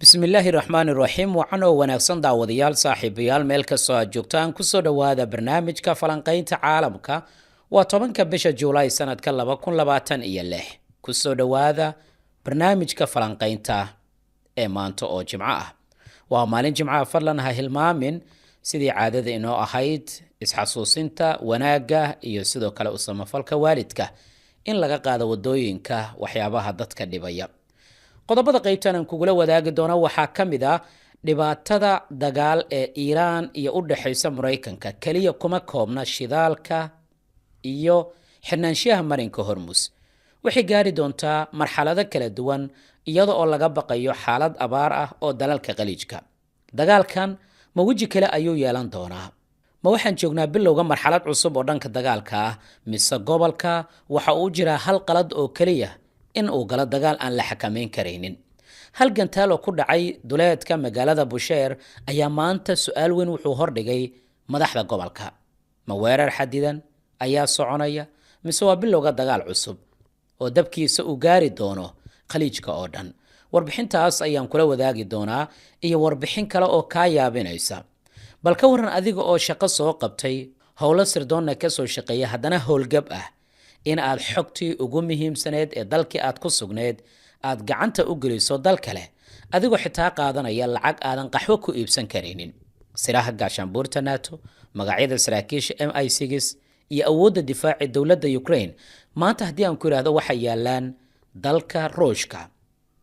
Bismillaahi raxmaani raxiim. Wacan oo wanaagsan, daawadayaal, saaxiibayaal, meel kastoo aad joogtaan, kusoo dhowaada barnaamijka falanqaynta caalamka. Waa 10-ka bisha Juulaay sanadka 2026. Kusoo dhowaada barnaamijka falanqaynta ee maanta oo Jimco ah. Waa maalin Jimcaha. Fadlan ha hilmaamin, sidii caadada inoo ahayd, isxasuusinta wanaagga iyo sidoo kale u samafalka waalidka, in laga qaado wadooyinka waxyaabaha dadka dhibaya. Qodobada qaybtan aan kugula wadaagi doono waxaa ka mid ah dhibaatada dagaal ee Iiraan iyo u dhexaysa Maraykanka keliya kuma koobna shidaalka iyo xirnaanshiyaha marinka Hormus. Waxay gaari doontaa marxalado kala duwan, iyada oo laga baqayo xaalad abaar ah oo dalalka Khaliijka. Dagaalkan ma weji kale ayuu yeelan doonaa? Ma waxaan joognaa bilowga marxalad cusub oo dhanka dagaalka ah, mise gobolka waxa uu jiraa hal qalad oo keliya in uu galo dagaal aan la xakameyn karaynin? Hal gantaal oo ku dhacay duleedka magaalada Busheer ayaa maanta su-aal weyn wuxuu hordhigay madaxda gobolka. Ma weerar xadidan ayaa soconaya, mise waa bilowga dagaal cusub oo dabkiisa uu gaari doono Khaliijka oo dhan? Warbixintaas ayaan kula wadaagi doonaa iyo warbixin kale oo kaa yaabinaysa. Bal ka waran adiga oo shaqo soo qabtay, howlo sirdoonna ka soo shaqeeya, haddana howlgab ah, in aad xogtii ugu muhiimsaneed ee dalkii aad ku sugneed aad gacanta u geliso dal kale, adigoo xitaa qaadanaya lacag aadan qaxwo ku iibsan karaynin? Siraha gaashaanbuurta NATO, magacyada saraakiisha MI6 iyo awoodda difaaci dowladda Ukraine, maanta haddii aan ku idhaahdo waxay yaalaan dalka Ruushka,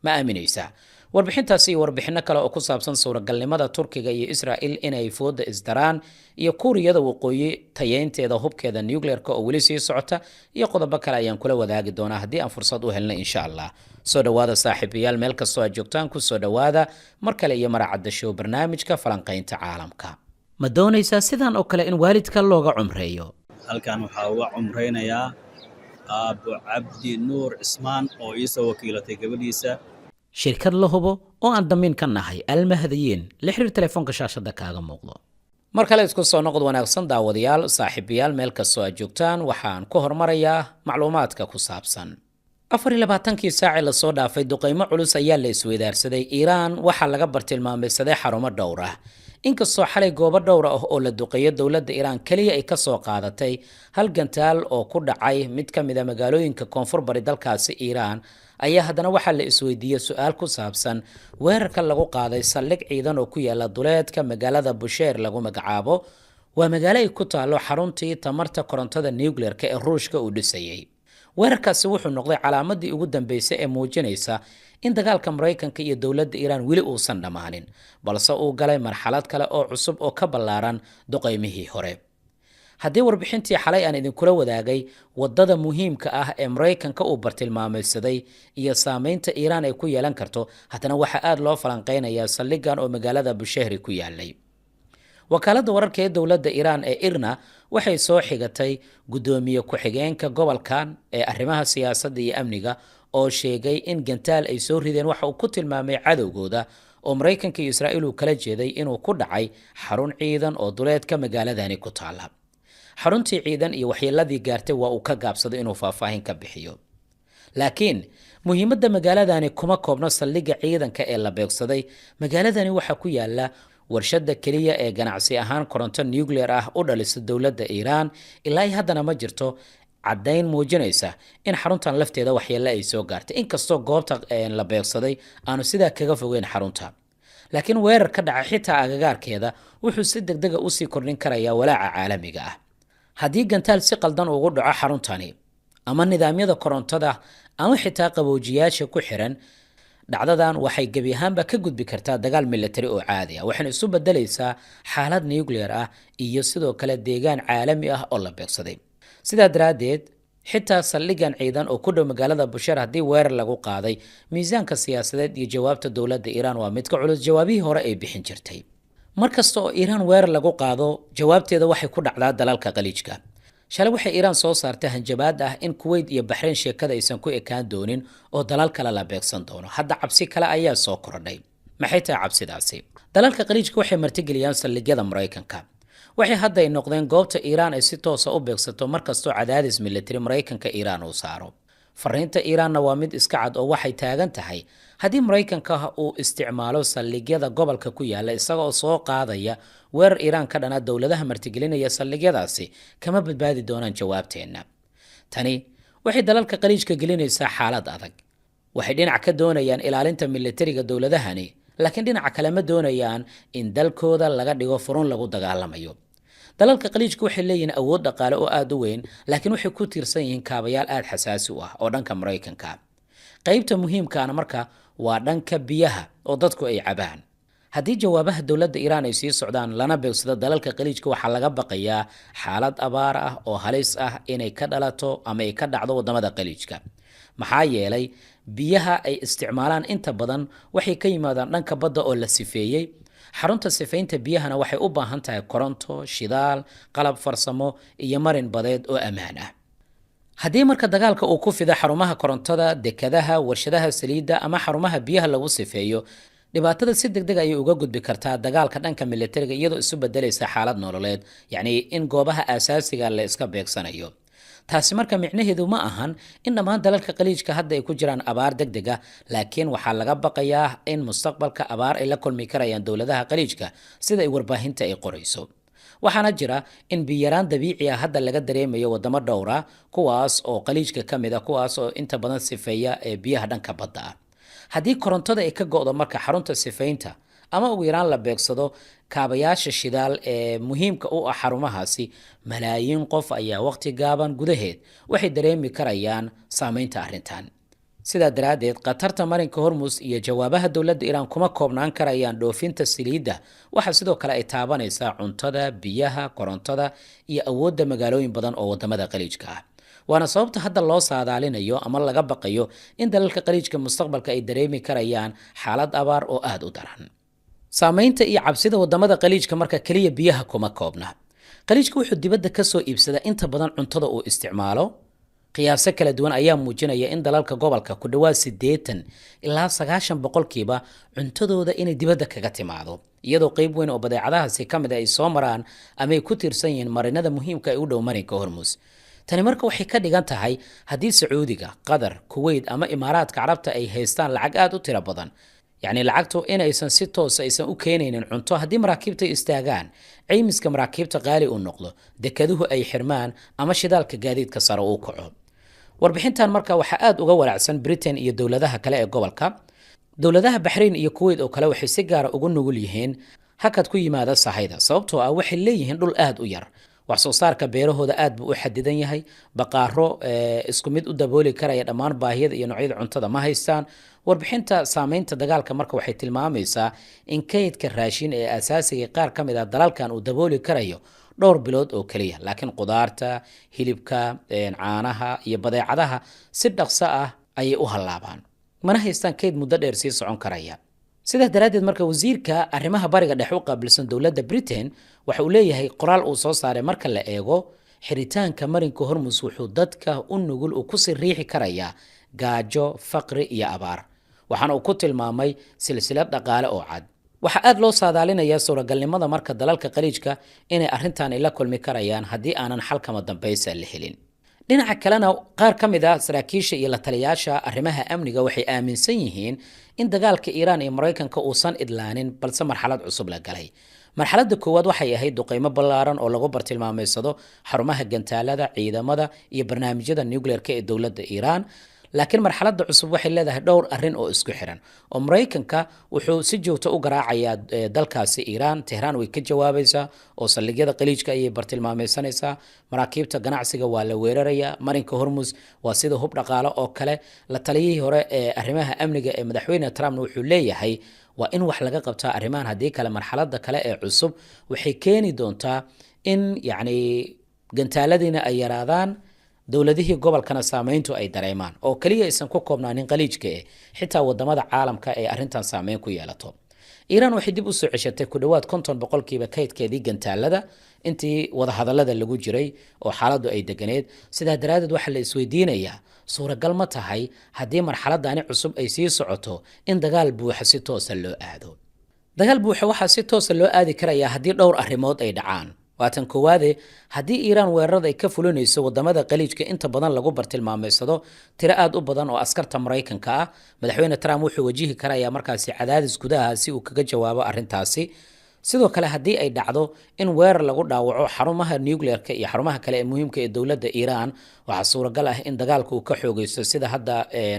ma aaminaysaa? Warbixintaasi iyo warbixinno kale oo ku saabsan suuragalnimada Turkiga iyo Israel inay fooda isdaraan, iyo Kuuriyada Waqooyi tayeynteeda hubkeeda nuclearka oo weli sii socota, iyo qodobo kale ayaan kula wadaagi doonaa haddii aan fursad u helna, insha Allah. Soo dhowaada, saaxiibayaal, meel kastoo aad joogtaan. Kusoo dhowaada mar kale iyo Maracadda Show, barnaamijka falanqaynta caalamka. Ma doonaysaa sidan oo kale in waalidka looga cumreeyo? Halkan waxaa uga cumraynayaa Aabbo Cabdi Nuur Cismaan oo iisoo wakiilatay gabadhiisa. Shirkad la hubo oo aan damiin ka nahay, Almahadiyiin. La xiriir telefoonka shaashada kaaga muuqdo. Mar kale isku soo noqod wanaagsan, daawadayaal, saaxiibayaal, meel kastoo aad joogtaan. Waxaan ku hormarayaa macluumaadka ku saabsan 24-kii saaci lasoo dhaafay. Duqaymo culus ayaa la isweydaarsaday. Iiraan waxaa laga bartilmaameysaday xarumo dhowr ah. Inkastoo xalay goobo dhowr ah oo la duqeeyo dowladda Iiraan keliya ay kasoo qaadatay hal gantaal oo ku dhacay mid ka mid a magaalooyinka koonfur bari dalkaasi Iiraan, ayaa haddana waxaa la isweydiiyey su-aal ku saabsan weerarka lagu qaaday saldhig ciidan oo ku yaala duleedka magaalada Busheer lagu magacaabo. Waa magaalo ay ku taalo xaruntii tamarta korontada nuclearka ee Ruushka uu dhisayay. Weerarkaasi wuxuu noqday calaamadii ugu dambeysay ee muujinaysa in dagaalka Maraykanka iyo dowladda Iiraan weli uusan dhammaanin, balse uu galay marxalad kale oo cusub oo ka ballaaran duqaymihii hore. Haddii warbixintii xalay aan idinkula wadaagay wadada muhiimka ah ee Maraykanka uu bartilmaamaysaday iyo saameynta Iiraan ay ku yeelan karto, haddana waxaa aada loo falanqeynayaa saldhigan oo magaalada Bushehri ku yaalay. Wakaaladda wararka ee dowladda Iiraan ee IRNA waxay soo xigatay guddoomiye ku-xigeenka gobolkan ee arrimaha siyaasadda iyo amniga oo sheegay in gantaal ay soo rideen, waxa uu ku tilmaamay cadowgooda oo Maraykanka iyo Israa'iil uu kala jeeday, inuu ku dhacay xarun ciidan oo duleedka magaaladani ku taala. Xaruntii ciidan iyo waxyeeladii gaartay waa uu ka gaabsaday inuu faahfaahin ka bixiyo. Laakiin muhiimadda magaaladani kuma koobno saldhigga ciidanka ee la beegsaday. Magaaladani waxaa ku yaala warshadda keliya ee ganacsi ahaan koronto nuclear ah u dhalisa dowladda Iiraan. Ilaa haddana ma jirto caddayn muujinaysa in xaruntan lafteeda waxyeelle ay soo gaartay, inkastoo goobta la beegsaday aanu sidaa kaga fogeyn xarunta. Laakiin weerar ka dhaca xitaa agagaarkeeda wuxuu si degdega usii kordhin karayaa walaaca caalamiga ah. Haddii gantaal si qaldan ugu dhaco xaruntani ama nidaamyada korontada ama xitaa qaboojiyaasha ku xiran, dhacdadan waxay gebi ahaanba ka gudbi kartaa dagaal military oo caadi ah, waxayna isu bedelaysaa xaalad nuclear ah iyo sidoo kale deegaan caalami ah oo la beegsaday. Sidaa daraaddeed, xitaa saldhigan ciidan oo ku dhow magaalada Busheer haddii weerar lagu qaaday, miisaanka siyaasadeed iyo jawaabta dowladda Iiraan waa mid ka culus jawaabihii hore ay bixin jirtay. Mar kasta oo Iiraan weerar lagu qaado, jawaabteeda waxay ku dhacdaa dalalka Khaliijka. Shalay waxay Iiraan soo saartay hanjabaad ah in Kuweyt iyo Baxrayn sheekada aysan ku ekaan doonin oo dalal kale la beegsan doono. Hadda cabsi kale ayaa soo kordhay. Maxay tahay cabsidaasi? Dalalka Khaliijka waxay martigeliyaan saldhigyada Maraykanka. Waxay hadda ay noqdeen goobta Iiraan ay si toosa u beegsato markastoo cadaadis military Maraykanka Iiraan uu saaro. Fariinta Iiraanna waa mid iska cad oo waxay taagan tahay: haddii Maraykanka uu isticmaalo saldhigyada gobolka ku yaala isagaoo soo qaadaya weerar Iiraan ka dhana, dowladaha martigelinaya saldhigyadaasi kama badbaadi doonaan jawaabteenna. Tani waxay dalalka Qaliijka gelinaysaa xaalad adag. Waxay dhinac ka doonayaan ilaalinta militariga dowladahani, laakiin dhinaca kale ma doonayaan in dalkooda laga dhigo furun lagu dagaalamayo. Dalalka Qaliijka waxay leeyihiin awood dhaqaale oo aada u weyn, laakiin waxay ku tiirsan yihiin kaabayaal aada xasaasi u ah oo dhanka Maraykanka. Qaybta muhiimkaana marka waa dhanka biyaha oo dadku ay cabaan. Haddii jawaabaha dowladda Iiraan ay sii socdaan lana beegsado dalalka Qaliijka, waxaa laga baqayaa xaalad abaar ah oo halis ah inay ka dhalato ama ay ka dhacdo wadamada Qaliijka, maxaa yeelay biyaha ay isticmaalaan inta badan waxay ka yimaadaan dhanka badda oo la sifeeyey. Xarunta sifaynta biyahana waxay u baahan tahay koronto, shidaal, qalab farsamo iyo marin badeed oo ammaan ah. Haddii marka dagaalka uu ku fido xarumaha korontada, dekadaha, warshadaha saliidda ama xarumaha biyaha lagu sifeeyo, dhibaatada si deg deg ayay uga gudbi kartaa dagaalka dhanka militariga, iyadoo isu bedelaysa xaalad nololeed, yacni in goobaha aasaasiga la iska beegsanayo. Taasi marka micnaheedu ma ahan in dhammaan dalalka Qaliijka hadda ay ku jiraan abaar deg deg ah, laakiin waxaa laga baqayaa in mustaqbalka abaar ay la kulmi karayaan dowladaha Qaliijka, sida ay warbaahinta ay qorayso. Waxaana jira in biyaraan dabiici ah hadda laga dareemayo wadamo dhowra kuwaas oo Qaliijka ka mid a, kuwaas oo inta badan sifeeya ee biyaha dhanka badda ah. Haddii korontada ay ka go'do marka xarunta sifaynta ama ugu yaraan la beegsado kaabayaasha shidaal ee muhiimka u ah xarumahaasi, malaayiin qof ayaa waqti gaaban gudaheed waxay dareemi karayaan saameynta arrintan. Sidaa daraaddeed, khatarta marinka Hormus iyo jawaabaha dowladda Iiraan kuma koobnaan karayaan dhoofinta saliidda. Waxaa sidoo kale ay taabanaysaa cuntada, biyaha, korontada iyo awoodda magaalooyin badan oo wadamada Qaliijka ah. Waana sababta hadda loo saadaalinayo ama laga baqayo in dalalka Qaliijka mustaqbalka ay dareemi karayaan xaalad abaar oo aada u daran. Saameynta iyo cabsida wadamada Qaliijka marka keliya biyaha kuma koobna. Qaliijka wuxuu dibadda kasoo iibsadaa inta badan cuntada uu isticmaalo. Qiyaaso kala duwan ayaa muujinaya in dalalka gobolka ku dhawaad 80 ilaa 90% cuntadooda inay dibadda kaga timaado, iyadoo qeyb weyn oo badeecadahaasi ka mid a ay soo maraan ama ay ku tiirsan yihiin marinada muhiimka ee u dhow marinka Hormus. Tani marka waxay ka dhigan tahay haddii Sacuudiga, Qatar, Kuweyt ama Imaaraadka Carabta ay haystaan lacag aada u tiro badan, yacni lacagtu inaysan si toos aysan u keenaynin cunto, haddii maraakiibta istaagaan, caymiska maraakiibta qaali uu noqdo, dekeduhu ay xirmaan ama shidaalka gaadiidka sare uu kaco. Warbixintan marka waxaa aada uga walaacsan Britain iyo dowladaha kale ee gobolka. Dowladaha Baxrayn iyo Kuweyt oo kale waxay si gaara ugu nugul yihiin hakad ku yimaada sahayda, sababtoo ah waxay leeyihiin dhul aada u yar, wax soo saarka beerahooda aad buu u xadidan yahay, baqaaro isku mid u dabooli karaya dhammaan baahiyada iyo noocyada cuntada ma haystaan. Warbixinta saameynta dagaalka marka waxay tilmaamaysaa in kaydka raashin ee asaasiga qaar ka mid ah dalalkan uu dabooli karayo dhowr bilood oo keliya, laakiin qudaarta, hilibka, caanaha iyo badeecadaha si dhaqso ah ayay u hallaabaan, mana haystaan kayd muddo dheer sii socon karaya. Sidaas daraaddeed marka wasiirka arrimaha Bariga Dhexe u qaabilsan dowladda Britain waxa uu leeyahay qoraal uu soo saaray: marka la eego xiritaanka marinka Hormus, wuxuu dadka u nugul uu kusii riixi karayaa gaajo, faqri iyo abaar. Waxaana uu ku tilmaamay silsilad dhaqaale oo cad. Waxaa aada loo saadaalinayaa suuragalnimada marka dalalka Qaliijka inay arrintan ay la kulmi karayaan haddii aanan xalkama dambaysa la helin. Dhinaca kalena, qaar ka mid ah saraakiisha iyo la taliyaasha arrimaha amniga waxay aaminsan yihiin in dagaalka Iiraan iyo Maraykanka uusan idlaanin, balse marxalad cusub la galay. Marxaladda koowaad waxay ahayd duqeymo ballaaran oo lagu bartilmaameysado xarumaha gantaalada, ciidamada iyo barnaamijyada nuclearka ee dowladda Iiraan. Laakiin marxaladda cusub waxay leedahay dhowr arrin oo isku xiran, oo Maraykanka wuxuu si joogto u garaacayaa dalkaasi Iiraan. Tehraan way ka jawaabaysaa oo saldhigyada Qaliijka ayay bartilmaameysanaysaa, maraakiibta ganacsiga waa la weerarayaa, marinka Hormus waa sida hub dhaqaale oo kale. La taliyihii hore ee arrimaha amniga ee madaxweyne Trumpna wuxuu leeyahay waa in wax laga qabtaa arrimahan, haddii kale marxaladda kale ee cusub waxay keeni doontaa in yacni gantaaladiina ay yaraadaan, dowladihii gobolkana saameyntu ay dareemaan, oo keliya aysan ku koobnaanin Qaliijka eh, xitaa wadamada caalamka ee arrintan saameyn ku yeelato. Iiraan waxay dib usoo ceshatay ku dhowaad 50% kaydkeedii gantaalada intii wadahadalada lagu jiray oo xaaladdu ay deganeed. Sidaa daraaddeed waxaa la isweydiinayaa: suuragal ma tahay haddii marxaladani cusub ay sii socoto in dagaal buuxa si toosa loo aado? Dagaal buuxa waxaa si toosa loo aadi karayaa haddii dhowr arrimood ay dhacaan. Waatan koowaade, haddii Iiraan weerarada ay ka fulinayso wadamada Qaliijka inta badan lagu bartilmaameysado tiro aad u badan oo askarta Maraykanka ah, Madaxweyne Trump wuxuu wajihi karayaa markaasi cadaadis gudaha si uu kaga jawaabo arrintaasi. Sidoo kale, haddii ay dhacdo in weerar lagu dhaawaco xarumaha nuclearka iyo xarumaha kale ee muhiimka ee dowladda Iiraan, waxaa suuragal ah in dagaalka uu ka xoogeysto sida hadda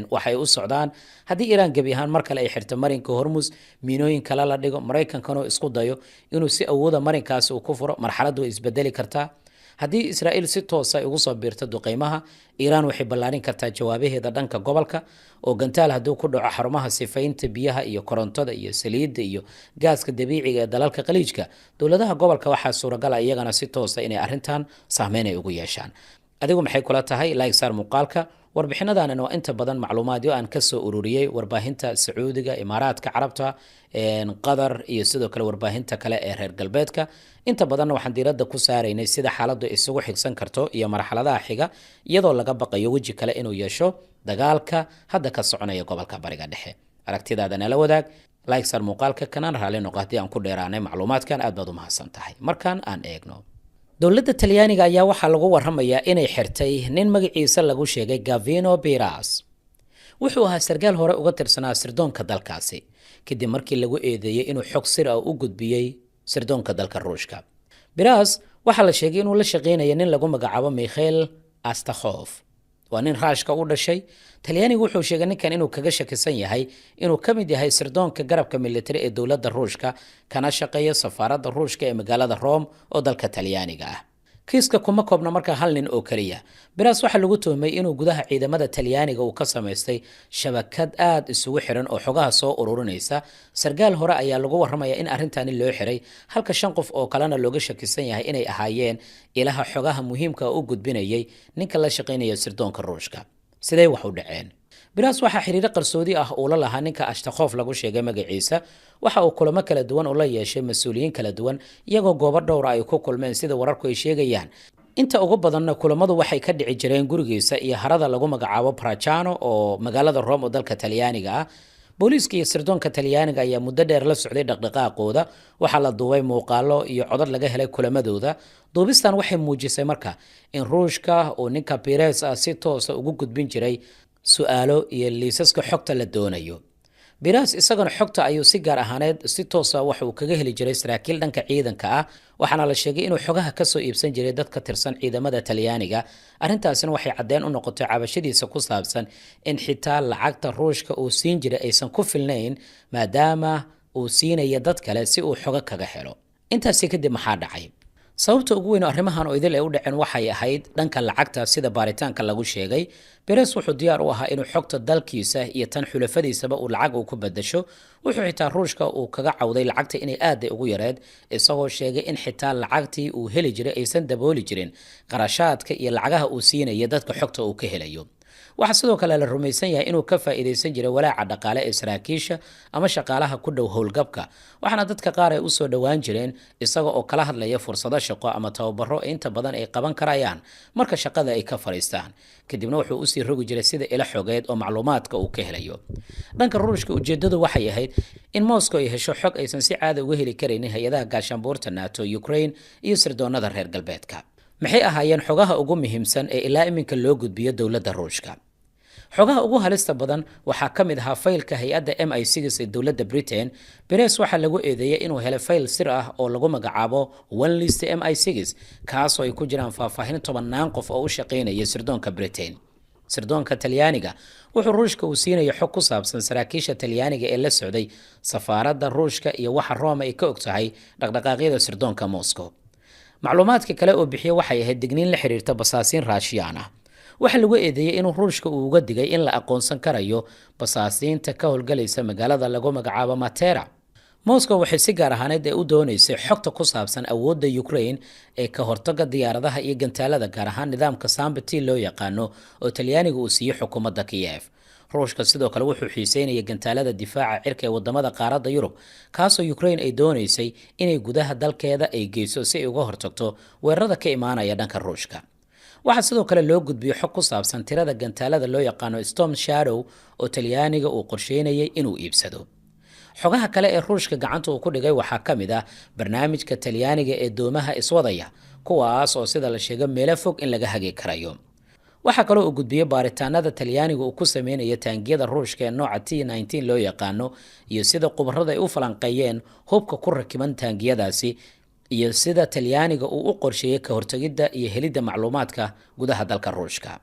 waxay u socdaan. Haddii Iiraan gebi ahaan mar kale ay xirto marinka Hormus, miinooyin kale la dhigo, Maraykankana isku dayo inuu si awooda marinkaasi uu ku furo, marxaladdu way isbedeli kartaa. Haddii Israa'iil si toosa ay ugu soo biirto duqeymaha, Iiraan waxay ballaarin kartaa jawaabaheeda dhanka gobolka, oo gantaal hadduu ku dhaco xarumaha sifaynta biyaha iyo korontada iyo saliidda iyo gaaska dabiiciga ee dalalka Qaliijka, dowladaha gobolka waxaa suuragala iyagana si toosa inay arrintan saameyn ay ugu yeeshaan. Adigu maxay kula tahay? Like saar muuqaalka. Warbixinadan waa inta badan macluumaadyo aan kasoo ururiyey warbaahinta Sacuudiga, Imaaraadka Carabta, Qatar iyo sidoo kale warbaahinta kale ee reer galbeedka. Inta badanna waxaan diiradda ku saaraynay sida xaaladdu isugu xigsan karto iyo marxaladaha xiga, iyadoo laga baqayo weji kale inuu yeesho dagaalka hadda ka soconaya gobolka Bariga Dhexe. Aragtidaada nala wadaag, like saar muuqaalka, kanaan raali noqo haddii aan ku dheeraanay macluumaadkan. Aad baad u mahadsan tahay. Markaan aan eegno, dowladda Talyaaniga ayaa waxaa lagu waramayaa inay xirtay nin magaciisa lagu sheegay Gavino Piras. Wuxuu ahaa sarkaal hore uga tirsanaa sirdoonka dalkaasi, kadib markii lagu eedeeyey inuu xog sir ah u gudbiyey sirdoonka dalka Ruushka. Biras waxaa la sheegay inuu la shaqeynaya nin lagu magacaabo Mikhail Astakhof, waa nin Raashka u dhashay. Talyaanigu wuxuu sheegay ninkan inuu kaga shakisan yahay inuu ka mid yahay sirdoonka garabka militari ee dowladda Ruushka, kana shaqeeya safaaradda Ruushka ee magaalada Rome oo dalka Talyaaniga ah. Kiiska kuma koobna markaa hal nin oo keliya. Biras waxaa lagu tuhmay inuu gudaha ciidamada Talyaaniga uu ka samaystay shabakad aad isugu xiran oo xogaha soo ururinaysa. Sarkaal hore ayaa lagu waramaya in arrintani loo xiray, halka shan qof oo kalena looga shakisan yahay inay ahaayeen ilaha xogaha muhiimka u gudbinayay ninka la shaqaynaya sirdoonka Ruushka. Sidee wax u dhaceen? Biras waxaa xiriiro qarsoodi ah uula lahaa ninka Ashtakhof lagu sheegay magaciisa. Waxa uu kulamo kala duwan ula yeeshay mas-uuliyiin kala duwan, iyagoo goobo dhowra ay ku kulmeen, sida wararku ay sheegayaan. Inta ugu badanna kulamadu waxay ka dhici jireen gurigiisa iyo harada lagu magacaabo Bracciano oo magaalada Rome oo dalka Talyaaniga ah. Booliiska iyo sirdoonka Talyaaniga ayaa muddo dheer la socday dhaqdhaqaaqooda. Waxaa la duubay muuqaalo iyo codad laga helay kulamadooda. Duubistan waxay muujisay marka in Ruushka uu ninka Pires ah si toosa ugu gudbin jiray su-aalo iyo liisaska xogta la doonayo. Biras isagana xogta ayuu si gaar ahaaneed si toosa waxa uu kaga heli jiray saraakiil dhanka ciidanka ah, waxaana la sheegay inuu xogaha kasoo iibsan jiray dad ka tirsan ciidamada Talyaaniga. Arrintaasina waxay caddeen u noqotay cabashadiisa ku saabsan in xitaa lacagta Ruushka uu siin jiray aysan ku filnayn, maadaama uu siinaya dad kale si uu xogo kaga helo. Intaasi kadib maxaa dhacay? Sababta ugu weyn oo arrimahan oo idil ay u dhaceen waxay ahayd dhanka lacagta, sida baaritaanka lagu sheegay. Beres wuxuu diyaar u ahaa inuu xogta dalkiisa iyo tan xulafadiisaba uu lacag uu ku bedasho. Wuxuu xitaa Ruushka uu kaga cawday lacagta inay aad ugu yareed, isagoo sheegay in xitaa lacagtii uu heli jiray aysan dabooli jirin qarashaadka iyo lacagaha uu siinaya dadka xogta uu ka helayo. Waxaa sidoo kale la rumaysan yahay inuu ka faa'iidaysan jiray walaaca dhaqaale ee saraakiisha ama shaqaalaha ku dhow howlgabka, waxaana dadka qaar ay usoo dhowaan jireen isaga oo kala hadlaya fursado shaqo ama tababaro inta badan ay qaban karayaan marka shaqada ay ka fadhiistaan. Kadibna wuxuu usii rogi jiray sida ilo xogeed oo macluumaadka uu ka helayo. Dhanka Ruushka, ujeedadu waxay ahayd in Moscow ay hesho xog aysan si caada uga heli karaynin hay-adaha gaashaanbuurta NATO, Ukraine iyo sirdoonada reer galbeedka. Maxay ahaayeen xogaha ugu muhiimsan ee ilaa iminka loo gudbiyo dowladda Ruushka? Xogaha ugu halista badan waxaa ka mid ahaa faylka hay-adda MI6 ee dowladda Britain. Beres waxaa lagu eedeeyey inuu helay fayl sir ah oo lagu magacaabo One List MI6, kaasoo ay ku jiraan faahfaahin tobannaan qof oo u shaqaynaya sirdoonka Britain. Sirdoonka Talyaaniga wuxuu Ruushka uu siinaya xog ku saabsan saraakiisha Talyaaniga ee la socday safaaradda Ruushka iyo waxa Roma ay ka og tahay dhaqdhaqaaqyada sirdoonka Moscow. Macluumaadka kale oo bixiya waxay ahayd digniin la xiriirta basaasiin Raashiyaan ah. Waxaa lagu eedeeyey inuu Ruushka uu uga digay in la aqoonsan karayo basaasiinta ka howlgalaysa magaalada lagu magacaabo Matera. Moscow waxay si gaar ahaaneed ee u doonaysay xogta ku saabsan awoodda Ukraine ee ka hortaga diyaaradaha iyo gantaalada, gaar ahaan nidaamka Sambati loo yaqaano oo Talyaaniga uu siiyey xukuumadda Kiyev. Ruushka sidoo kale wuxuu xiiseynayay gantaalada difaaca cirka ee wadamada qaaradda Yurub, kaasoo Ukraine ay doonaysay inay gudaha dalkeeda ay geyso si ay uga hortagto weerarada ka imaanaya dhanka Ruushka. Waxaa sidoo kale loo gudbiyey xog ku saabsan tirada gantaalada loo yaqaano Storm Shadow oo Talyaaniga uu qorsheynayay inuu iibsado. Xogaha kale ee Ruushka gacanta uu ku dhigay waxaa ka mid ah barnaamijka Talyaaniga ee doomaha iswadaya, kuwaas oo sida la sheego meelo fog in laga hagi karayo. Waxaa kaloo uu gudbiyey baaritaanada Talyaaniga uu ku sameynaya taangiyada Ruushka ee nooca T loo yaqaano, iyo sida khubarada ay u falanqeeyeen hubka ku rakiban taangiyadaasi, iyo sida Talyaaniga uu u qorsheeyey ka hortegidda iyo helidda macluumaadka gudaha dalka Ruushka.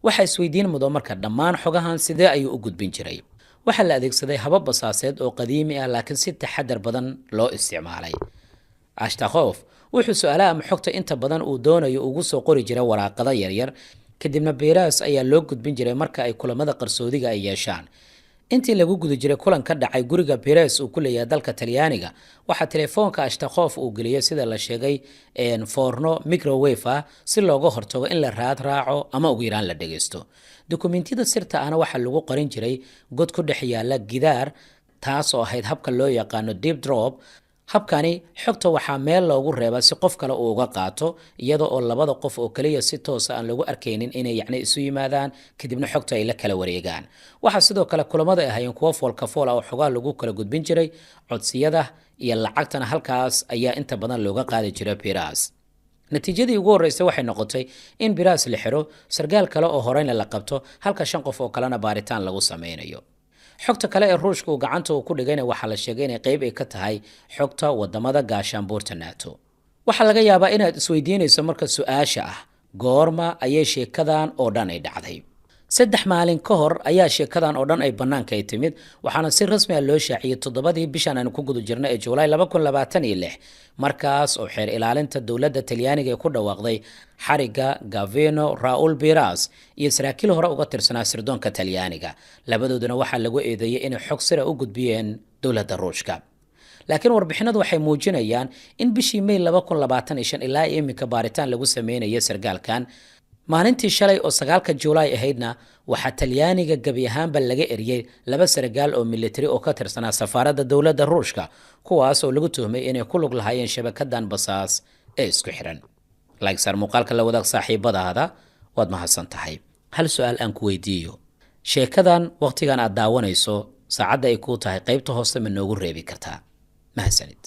Waxaa isweydiin mudo marka, dhammaan xogahan sidee ayuu u gudbin jiray? Waxaa la adeegsaday habab basaaseed oo qadiimi ah, laakiin si taxadar badan loo isticmaalay. Ashtakhof wuxuu su-aalaha ama xogta inta badan uu doonayo ugu soo qori jiray waraaqado yaryar, kadibna Beras ayaa loo gudbin jiray marka ay kulamada qarsoodiga ay yeeshaan. Intii lagu guda jiray kulan ka dhacay guriga Beres uu ku leeyahay dalka Talyaaniga, waxaa telefoonka Ashtakhof uu geliyey, sida la sheegay, foorno microwave ah si looga hortago in la raad raaco ama ugu yaraan la dhageysto. Dukumentiyada sirta ahna waxaa lagu qorin jiray god ku dhex yaala gidaar, taas oo ahayd habka loo yaqaano deep drop. Habkani xogta waxaa meel loogu reebaa si qof kale uu uga qaato, iyada oo labada qof oo kaliya si toosa aan lagu arkaynin inay yacni isu yimaadaan, kadibna xogta ay la kala wareegaan. Waxaa sidoo kale kulamada ay ahaayeen kuwo foolka fool ah oo xogaha lagu kala gudbin jiray. Codsiyada iyo lacagtana halkaas ayaa inta badan looga qaadi jiray Biras. Natiijadii ugu horreysay waxay noqotay in Biras la xiro, sargaal kale oo horeyna la qabto, halka shan qof oo kalena baaritaan lagu sameynayo. Xogta kale ee Ruushka uu gacanta uu ku dhigayna waxaa la sheegay inay qeyb ay ka tahay xogta wadamada gaashaanbuurta NATO. Waxaa laga yaabaa inaad isweydiinayso marka su-aasha ah: goorma ayay sheekadan oo dhan ay dhacday? 3 maalin ka hor ayaa sheekadan oo dhan ay bannaanka ay timid, waxaana si rasmi ah loo shaaciyey 7dii bishan aanu ku guda jirno ee Juulaay 2026, markaas oo xeer ilaalinta dowladda Talyaaniga ee ku dhawaaqday xariga Gavino Raul Biras iyo saraakiil hore uga tirsanaa sirdoonka Talyaaniga. Labadooduna waxaa lagu eedeeyey inay xog sira u gudbiyeen dowladda Ruushka. Laakiin warbixinadu waxay muujinayaan in bishii May 2025 ilaa iminka baaritaan lagu sameynaya sargaalkan. Maalintii shalay oo 9ka Juulaay ahaydna waxaa Talyaaniga gebi ahaanba laga eriyey laba sargaal oo militari oo ka tirsanaa safaaradda dowladda Ruushka, kuwaas oo lagu tuhmay inay ku lug lahaayeen shabakadan basaas ee isku xiran. Like saar muuqaalka, la wadaag saaxiibadaada. Waad mahadsan tahay. Hal su-aal aan ku weydiiyo: sheekadan wakhtigan aad daawanayso saacadda ay kuu tahay, qaybta hoose ma noogu reebi kartaa? Mahadsanid.